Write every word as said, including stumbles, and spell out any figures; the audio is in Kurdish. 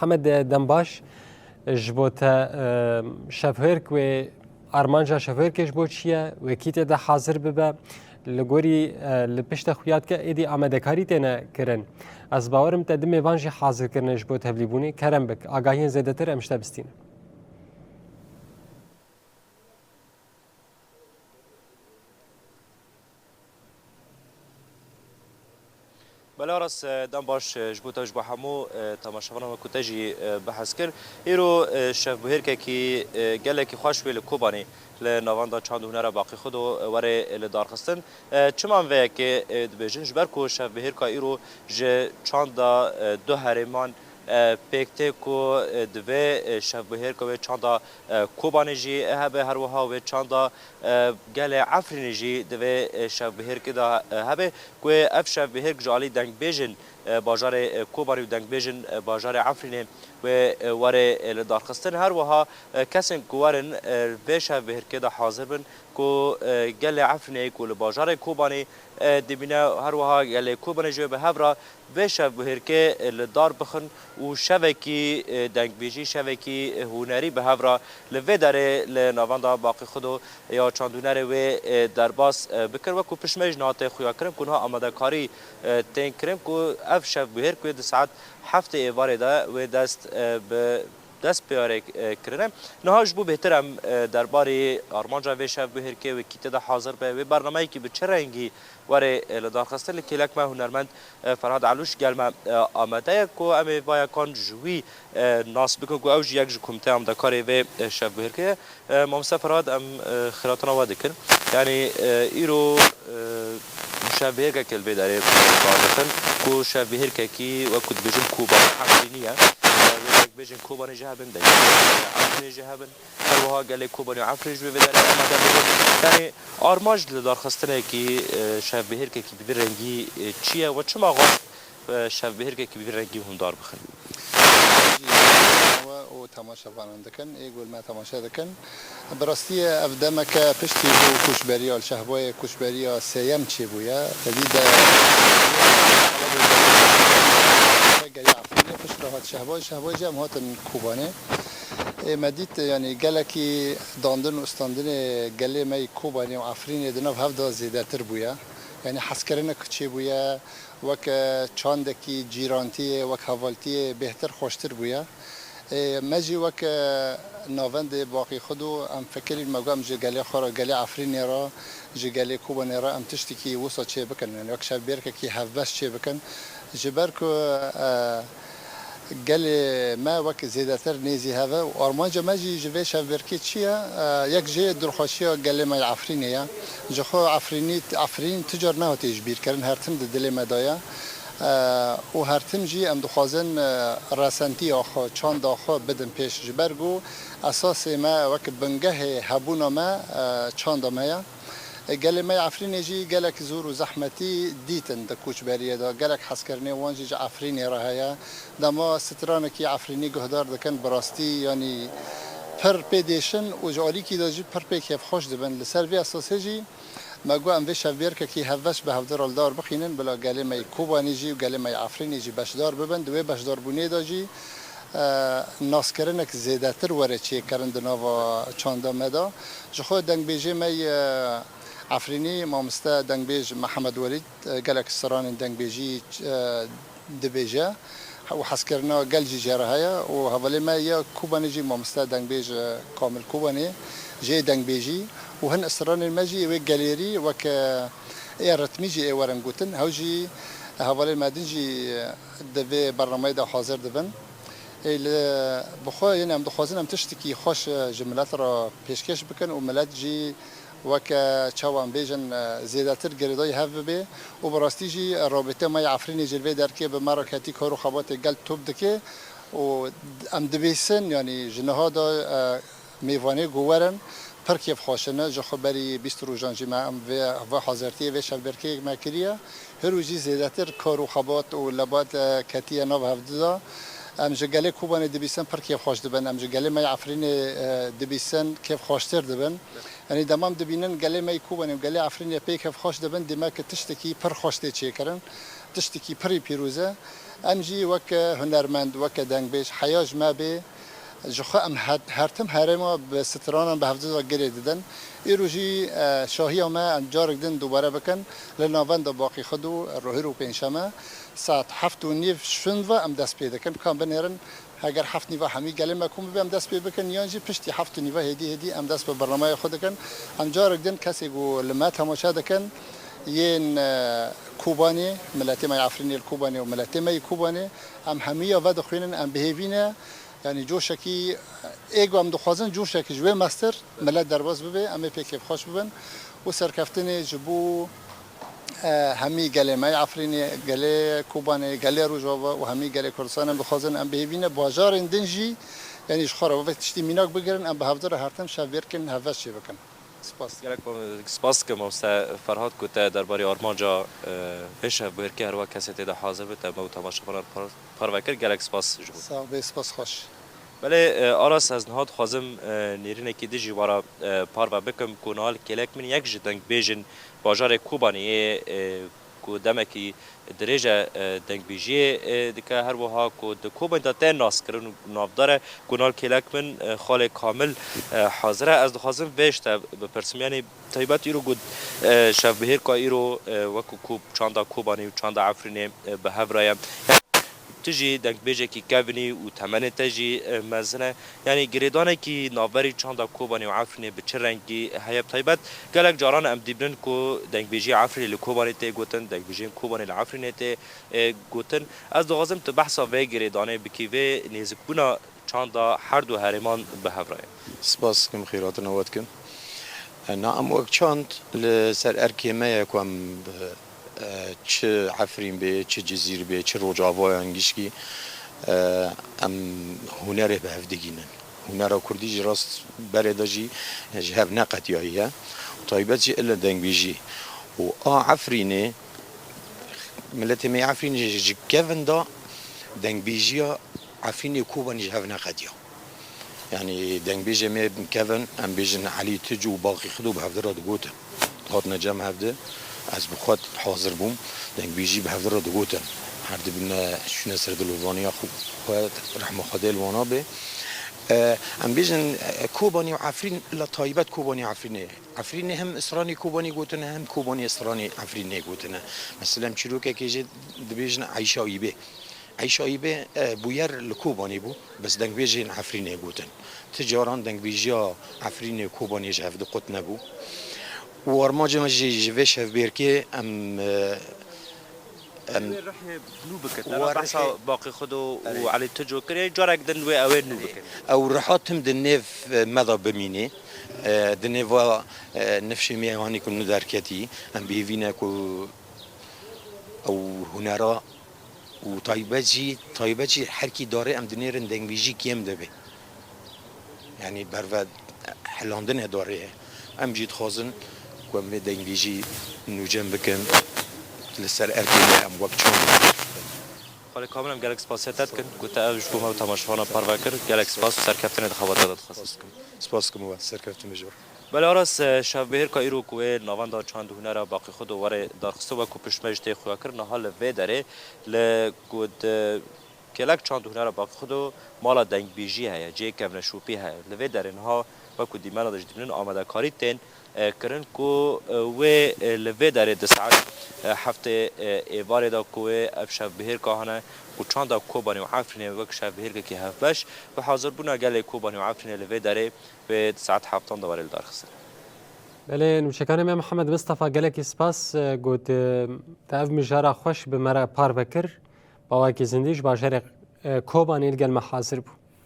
Mihemed, e, dem baş. Ji bo te, e, şevhêrk wê, armanca şevhêrkê ji bo çi ye? Wê kî tê de hazir bibe? Li gorî, e, li pişt te xuya dike êdî amadekarî têne kirin. Ez bawer im te du mêvan jî hazir kirine ji bo tevlîbûnê. Kerem bik, agahiyên zêdetir em ji te bistînin. Belê Aras, e, dem baş, e, ji bo te, ji bo hemû, e, temaşevanan wekî te jî, e, behs kir. Îro, e, şevbihêrkekî, e, gelekî xweş wê li Kobanê li Navenda Çand û Hunera Baqî Xudo, e, were, e, li darxistin. E, çima em vê yekê, e, dibêjin? Ji ber ku şevbihêrka îro ji çanda, e, du herêman, e, pêk tê ku, e, divê, e, şevbihêrka wê çanda, e, Kobanê jî hebe, her wiha wê çanda, e, gelê Efrînê jî divê, e, şevbihêrkê de, e, hebe. Ku ev şevbihêrk ji alî dengbêjên, e, bajarê, e, Kobanê û dengbêjên, e, bajarê Efrînê wê, e, were, e, li darxistin. Her wiha, e, kesên ku werin, e, vê şevbihêrkê de hazir bin, ku, e, gelê Efrînê ku li bajarê Kobanê, e, dibîne, her wiha gelê Kobanê jî wê bi hev re vê şevbihêrkê, e, li dar bixin û şevekî, e, dengbêjî, şevekî, e, hunerî bi hev re li vê derê li Navenda Baqî Xudo ya çandûnerê wê, e, derbas, e, bikin. Wekî pişt me jî niha tê xuyakirin ku niha amadekarî, e, tên kirin ku ev şevbihêrk wê di saet heftê êvarê de wê dest, e, bi dest pê re, e, kirine. Niha ji bo bêhtir em, e, derbarê armanca vê şevbihêrkê wê kî tê de hazir be, wê bernameyekî bi çi rengî were, e, li darxistin, li kêlek me hunermend, e, Ferhad Elûş gel me, e, amade ye ku em ê vayakan ji wî, e, nas bikin ku ew jî yek ji komîteya amadekarê vê, e, şevbihêrkê ye. E, mamoste Ferhad, em, e, xêratina we dikin. Yanî, e, îro, e, şevbihêrkekê li vê derê bar dixin ku şevbihêrkekî wekî dibêjin Kobanî Efrînî ye. E, wê dengbêjên Kobanê jî hebin, dengbêjên Efrînê jî hebin. Her wiha gelê Kobanê û Efrînê jî wê vê derê amade bibin. Yanî armanc li darxistinekî, e, şevbihêrkekî bi vî rengî, e, çi ye? We çima xwest, e, şevbihêrkekî bi vî rengî hûn dar bixin? We û temaşevanan dikin, ê gul me temaşe dikin. Bi rastî ev demeke piştî bû koçberiya li Şehbayê, koçberiya sêyem çêbûye. Tevî de gelê Efrînê pişt re hat Şehbayê, Şehbayê jî em hatin Kobanê. Ê me dît, yanî gelekî dandin û standinê gelê me yê Kobanê û Efrînê di nav hev de zêdetir bûye. Yanî hezkirinek çêbûye, wek, e, çandekî cîrantiyê, wek hevaltiyê bêhtir xweştir bûye. Ê me jî wek, e, navendê Baqî Xudo em fikirîn, me got em ji gelê xwe re, gelê Efrînê re, ji gelê Kobanê re em tiştekî wisa çêbikin. Yanî wek şevbêrkekî hevbeş çêbikin. Ji ber ku, e, gelê me wek zêdetir nêzî hev e û armanca me jî ji vê şevbêrkê çi ye? E, yek jê dilxweşiya gelê me yê Efrînê ye. Ji xwe Efrînî, Efrîn tu car nehatiye ji bîr kirin, her tim di dilê me de ye. E, û her tim jî em dixwazin, e, resentiya xwe, çanda xwe bidin pêş. Ji ber ku esasê me wek bingehê hebûna me, e, çanda me ye. Gelê me yê Efrînê jî gelek zor û zehmetî dîtin di koçberiyê de. Gelek hezkirinê wan jî ji Efrînê re heye. Dema stranekî Efrînî guhdar dikin, bi rastî, yanî pir pê dêşin û ji alîkî de jî pir pê kêfxweş dibin. Li ser vê esasê jî me got em vê şevbêrkekî hevbeş bi hevdira li dar bixînin, bila gelê me yê Kobanê jî û gelê me yê Efrînê jî beşdar bibin. Di wê beşdarbûnê de jî, e, naskirinek zêdetir were çêkirin di nava çanda me de. Ji xwe dengbêjê me yê Efrînî, mamoste dengbêj Mihemed Welîd, e, gelek stranên dengbêjî, e, dibêje û hezkirina gel jî jê re heye û hevalê me ya Kobanê jî mamoste dengbêj, e, Kamil Kobanê jê dengbêjî û hin stranên me jî wê gelêrî wek, e, ê ritmî jî ê werin gotin. Hew jî hevalên me din jî, e, di vê bernameyê de hazir dibin. Ê li, bi xwe, yên em dixwazin em tiştekî xweş, e, ji milet re pêşkêş bikin û milet jî weke çawa em bêjin, e, zêdetir girêdayî hev bibe û bi rastî jî rabîteya me yê Efrînê jî li vê derkê bi me re ketî kar û xebatê gel top dike û em dibîsin, yanî ji niha de, e, mêvanê ku werin pir kêfxweş in. Ji xwe berî bîst rojan jî me em vê, vê hazirtiyê vê şevbêrkê me kiriye. Her rojî zêdetir kar û xebat û lebat, e, ketiye nav hevdu de. Em ji gelê Kobanê dibîsin pir kêfxweş dibin. Em ji gelê me yê Efrînê, e, dibîsin kêfxweştir dibin. Yanî dema em dibînin gelê me yê Kobanê û gelê Efrînê pê kêfxweş dibin, demek ki tiştekî pir xweş tê çêkirin. Tiştekî pirî pîroz e. Em jî weke hunermend, weke dengbêj heya ji me bê, ji xwe em her, her tim herêma bi stranan bi hevdû ve girê didin. Îro jî, e, şahiya me em carek din dubare bikin li navenda Baqî Xwedû, Rohîr û Pêncşeme saet heft û nîv şûn ve em dest pê dikin. Ka em binêrin, heger heft nîva hemî gelê me kom bibe, em dest pê bikin, yan jî piştî heft û nîva hêdî hêdî em dest bi bernameya xwe dikin. Em carek din kesê ku li me temaşe dikin, yên, e, Kobanê, miletê me yê Efrînê li Kobanê û miletê me yê Kobanê, em hemî ya vedixwînin, em bi hêvî ne. Yanî coşekî, ê ku em dixwazin coşekî ji wê mestir milet derbas bibe, em ê pê kêfxweş bibin û serkeftinê ji bo, e, hemî gelê me yê Efrînê, gelê Kobanê, gelê Rojava û hemî gelê Kurdistanê em dixwazin, em bi hêvî ne bajarên din jî, yanî ji xwe re vê tiştî mînak bigirin, em bi hevdû re her tim şevbêrkên hevbeş çêbikin. Spas. Gelek spas dikim, mamoste Ferhat, ku te derbarê armanca, e, vê şevbihêrkê her wek kesê tê de hazir be, te me û temaşevanan par-, parve kir. Gelek spas ji bo. Sax bê, spas xweş. Belê, e, Aras, ez niha dixwazim, e, nêrînekî din jî we re, e, parve bikim ku niha li kêlek min yek ji dengbêjên bajarê Kobanê yê, e, ku demekî dirêj e, e, dengbêjiyê, e, dike, her wiha ku di Kobanê de tê naskirin û navdar e, ku niha li kêlek min, e, xalê Kamil, e, hazir e. Ez dixwazim vê ji te bipirsim, yanî taybet îro ku, e, şevbihêrka îro, e, wekî ku çanda Kobanê û çanda Efrînê, e, bi hev re ye. Tu jî dengbêjekî kevin î û temenê te jî, e, mezin e. Yanî girêdanekî navberî çanda Kobanê û Efrînê bi çi rengî heye? Bi taybet gelek caran em dîbinin ku dengbêjiyê Efrînê li Kobanê tê gotin, dengbêjiyên Kobanê li Efrînê tê, e, gotin. Ez dixwazim tu behsa vê girêdanê bikî, vê nêzikbûna çanda her du herêman bi hev re ye. Spas dikim, xêrhatina we dikim. E, na em wek çand li ser erkê me ye ku em, e, çi Efrîn bê, çi Cizîr bê, çi Rojava yan gişkî, e, em hunerê bi hev digînin. Hunera kurdî ji rast berê de jî ji hev neqetiyayî ye. Taybet jî ile dengbêjî. Û a Efrînê, miletê me yê Efrînê jî ji kevin de dengbêjiya Efrînê Kobanê ji hev neqetiya. Yanî dengbêjê me kevin, em bêjin Elî Tic û Baqî Xido bi hevdi re digotin. Dihatine cem hevdi, ez bi xwe hazir bûm, dengbêjî bi hevdi re digotin. Her dibine şûne ser dilovaniya xwe, rehma Xwedê li wana be. E, em bêjin, e, Kobanê û Efrîn, li taybet Kobanê û Efrînê. Efrînê hem stranê Kobanê gotine, hem Kobanê stranê Efrînê gotine. Mesela em çîrokekê jê dibêjin Eyşa Îbê. Eyşa Îbê, e, bûyer li Kobanê bû, bes dengbêjên Efrînê gotin. Ti caran dengbêjiya Efrînê Kobanê ji hev diqut nebû. Û armanca me jî ji vê şevbêrkê em, e, em Wê rihê nû bike, te Wa behsa rihê Baqî Xudo û Erê. Elî Tico kiriye, carek din wê ew ê nû Erê. Bikin. Ew riha tim di nêv, e, me de bimînê. E, di nêva, e, nifşê mêvanê ku nû derketî, em bi hêvî ne ku ew hunera û taybet jî, taybet jî herkî darê em dinêrin dengbêjî kêm dibe. Yanî berve hilandinê darê ye. Em jî dixwazin ku em vê dengbêjî nûcem bikin, li ser erkê me em wek çand. Xalê Kamil, em gelek spasiya te dikin ku te ev ji bo me û temaşevana parve kir. Gelek spas û serkeftinê di xebata de dixwazim. Spas dikim we, serkeftin bijî. Belê Aras, e, şevbihêrka îro ku wê navenda çand û hunera Baqî Xudo were darxistin, wekû pişt me jî tê xuya kir, niha li vê derê li ku di kêlek çand û hunera Baqî Xudo mala dengbêjî heye, cihê kevneşopî heye. Li vê derê niha wekû dîmena de ji dîminin amadekarî tên, e, kirin ku, e, wê, e, li vê derê di saet, e, heftê, e, êvarê de ku wê ev şevbihêrka hene ku çanda Kobanê û Efrînê wek şevbihêrkekî hevbeş bi hazirbûna gelê Kobanê û Efrînê li vê derê wê di saet heftan de were lidarxistin. Belê, nûçekanê me Mihemed Mistefa, gelekî spas, e, got, e, te ev mijara xweş bi me re parve kir. Bawakî Zindî ji bajarê, e, Kobanê li gel me hazir bû.